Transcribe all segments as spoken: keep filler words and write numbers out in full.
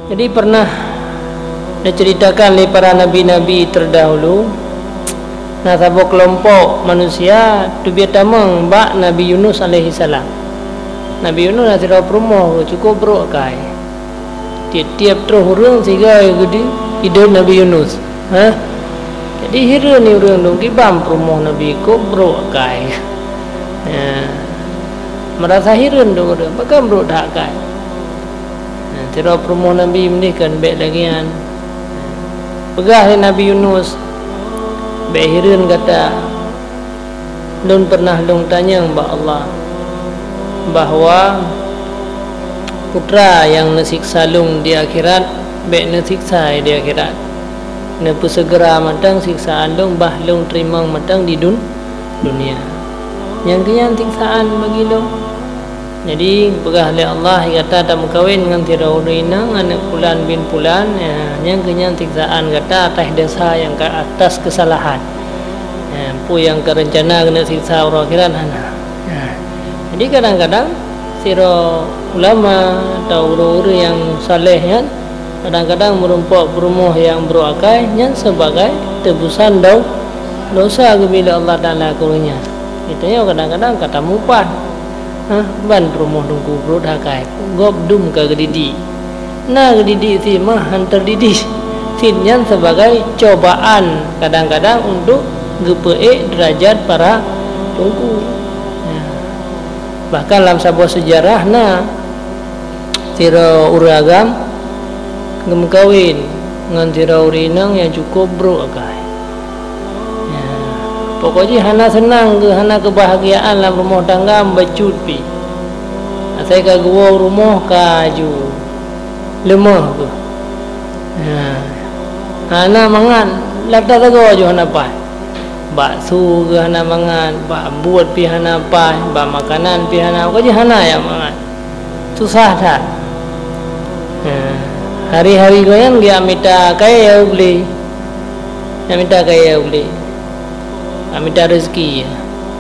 Jadi, pernah diceritakan lé para nabi-nabi terdahulu, na saboh keulompok manusia teubiet tamong bak Nabi Yunus alaihissalam. Nabi Yunus na sidroe peurumoh cukôp brôk akai. Tiep-tiep troh ureuëng sigoe geude ideh Nabi Yunus. Ha? Jadi, hireuen ureuëng dong kiban peurumoh Nabi cukôp brôk akai. Ya. Meurasa hireuen dong ureuëng, pakon brôk that akai. Nah, sidroe peurumoh Nabi meudeh kheun bék lagée nyan. Peugah lé Nabi Yunus, "Bék hireuen gata, lôn pernah lôn tanyong bak Allah bahwa putra nyang neusiksa lôn di akhirat, bék neusiksa di akhirat. Neupeuseugera mantong siksaan lôn bah lôn teurimong mantong di dun-, dunia. Nyang keu nyan siksaan bagi lôn." Jadi, peugah lé Allah, "Gata tameukawen ngon sidroe ureuëng inong, aneuëk pulan bin pulan, ya, nyang keu nyan siksaan gata atas desya nyang ka, atas keusalahan. Ya, peue nyang ka reuncana keuneuk siksa uroe akhirat hana." Ya. Jadi, kadang-kadang sidroe ulama atau ureuëng-ureuëng nyang saleh nyan, kadang-kadang meurumpok peurumoh nyang brôk akai nyan sebagai teubusan dau-, dosa geubri lé Allah Taala keu ureuëng nyan. Geutanyoe kadang-kadang ka tamupat. Hah, ban peurumoh teungku brôk akai, gob dum ka geudidik. Na geudidik cit mah han teudidik. Cit nyan sebagai cobaan kadang-kadang untuk geupeuék deurajat para teungku. Ya. Bahkan lam saboh seujarah na sidroe ureuëng agam geumeukawen ngon sidroe ureuëng inong nyang cukôp brôk akai. Ya, pokok jih hana seunang geuh, hana keubahgiaan lam rumoh tangga bacut pih. Asai ka geuwoe u rumoh ka aju leumoh geuh. Ya, hana mangat, lam sagoe aju hana paih. Bakso geuh hana mangat, bak buet pih hana paih, bak makanan pih hana, pokok jih hana nyang mangat. Susah that. Nah, hari-hari gobnyan geujak mita kayèe u glé. Geujak mita kayèe u glé. Geujak mita rezeki.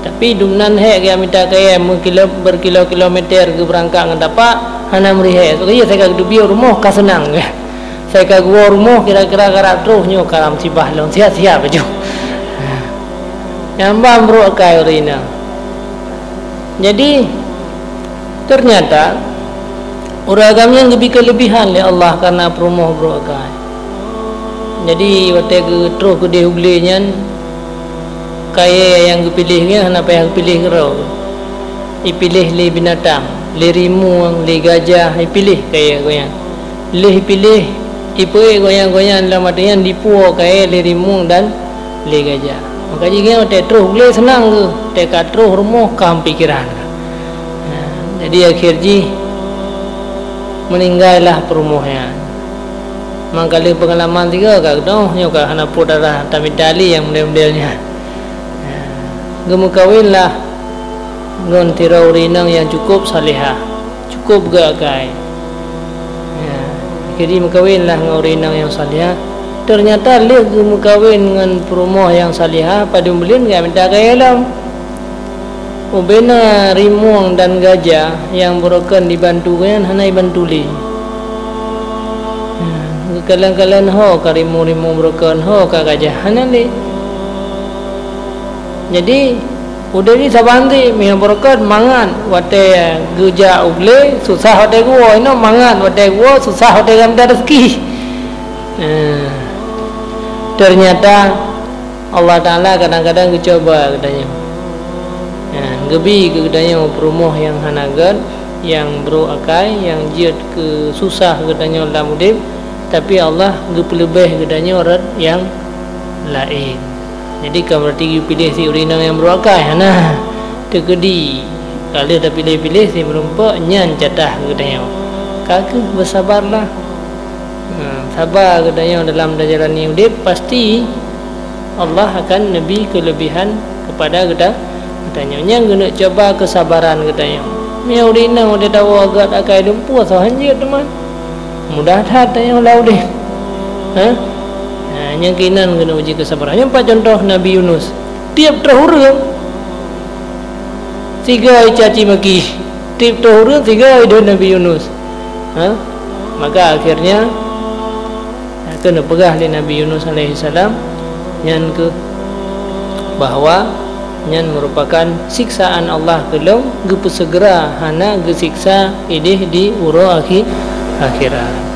Tapi dumnan hék geujak mita kayèe meukilo-, berkilo-kilometer geubeurangkat ngon tapak, hana meuri hék. Soe keuh asai ka geuteubiet u rumoh ka seunang. Asai ka geuwoe u rumoh kira-kira karab troh nyoe ka lam sibah lom, siap-siap laju. Nyan ban brôk akai ureueng inong. Jadi, ternyata, ureueng agam nyan geubri keuleubihan lé Allah kareuna peurumoh brôk akai. Jadi, watèe geutroh keudeh u glé nyan, kayèe nyang geupiléh nyan hana payah geupiléh keudroe. Ipiléh lé binatang, lé rimueng, lé gajah, ipiléh kayèe gobnyan. Lheueh ipiléh, ipeuék gobnyan-gobnyan lam ateueh nyan dipuwoe kayèe lé rimueng dan lé gajah. Maka jih gobnyan watèe troh glé seunang geuh, watèe ka troh rumoh ka meupikiran. Nah, jadi akhé jih meuninggai lah peurumoh nyan. Mangkaleueng peungalaman sigoe ka geudoh nyoe ka hana pôt arah tamita lé nyang model-model nyan. Nah, geumeukawen lah ngon sidroe ureueng inong nyang cukôp salehah. Cukôp geuakai. Ya, jadi meukawen lah ngon ureueng inong nyang salihah. Ternyata lheueh geumeukawen ngon peurumoh nyang salihah, padum buleuen geujak mita kayèe lom. Ubena rimueng dan gajah nyang beurokon dibantu gobnyan hana jibantu lé. Ya, geukalon-kalon ho ka rimueng-rimueng beurokon, ho ka gajah hana lé. Jadi, udeb jih saban cit, meunyoe beurokon mangat watèe geujak u glé, susah watèe geuwoe, inoe mangat watèe geuwoe, susah watèe ka mita rezeki. Nah, ternyata Allah Taala kadang-kadang geucuba geutanyoe. Nah, geubri keu geutanyoe peurumoh nyang hana gèt, nyang brôk akai, nyang jeuet keu susah geutanyoe lam udeb, tapi Allah geupeuleubeh geutanyoe rot nyang laén. Jadi, kon beurati geupiléh si ureueng inong nyang brôk akai, hana. Teukeudi ka lheueh tapiléh-piléh si meurumpok nyan jatah geutanyoe. Ka kheueh beusabarlah. Nah, saba geutanyoe dalam tajalani udeb, pasti Allah akan neubri keuleubihan keupada geuta-, geutanyoe. Nyang geuneuk cuba keusabaran geutanyoe. Meunyoe ureueng inong watèe tawoe gèt akai lumpoe, soe han jeuet teuma. Mudah that tanyoe lam udeb. Ha? Ha, nyang keunan keuneuk uji keusabaran. Nyoe pat cuntoh Nabi Yunus. Tiep troh ureueng, sigoe caci maki. Tiep troh ureueng, sigoe ideh Nabi Yunus. Ha? Maka akhirnya, keuneuk peugah lé Nabi Yunus alaihissalam, nyan keuh bahwa nyan merupakan siksaan Allah keu lôn, geupeuseugera hana geusiksa idéh di uroe akhi-, akhirat.